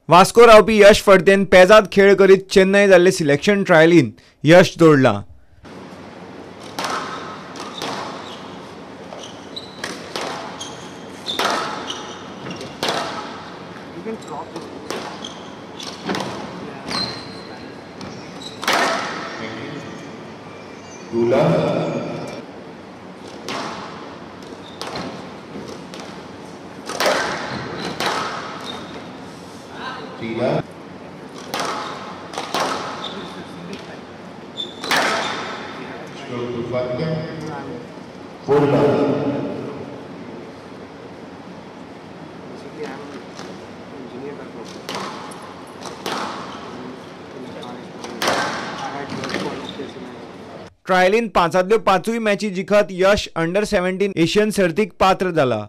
वास्को रावपी यश फडतेन पेजाद खेळ करीत चेन्नय जाल्ले सिलेक्शन ट्रायलीन यश जोडलां. ट्रायलीन 5 5 मॅची जिखत यश अंडर 17 एशियन सर्तीक पात्र जाला.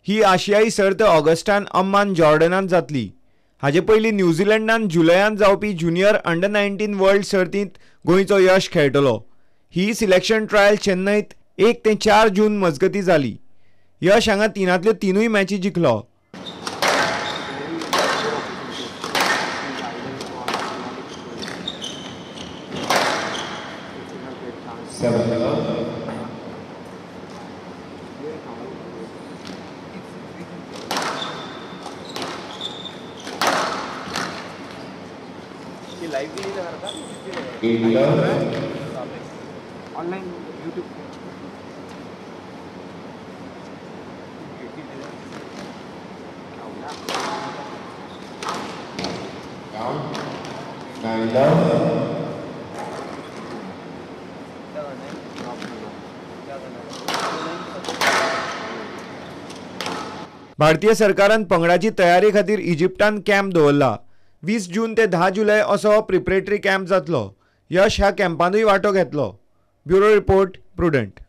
ही आशियाई सर्त ऑगस्टान अम्मान जॉर्डनांत जातली. हाजे पयलीं न्यूझीलंडान जुलयांत जावपी ज्युनियर अंडर 19 वर्ल्ड सर्तींत गोंयचो यश खेळटलो. ही सिलेक्शन ट्रायल चेन्नयत 1 ते 4 जून मजगती जाली. यश हांगा 3 मॅची जिखलो. Online YouTube. भारतीय सरकारान पंगडाची तयारी खातीर इजिप्तान कॅम्प दवरला. 20 जून ते 10 जुलय असो प्रिपरेटरी कॅम्प जातलो. यश ह्या कॅम्पानूय वांटो घेतलो. Bureau report, Prudent.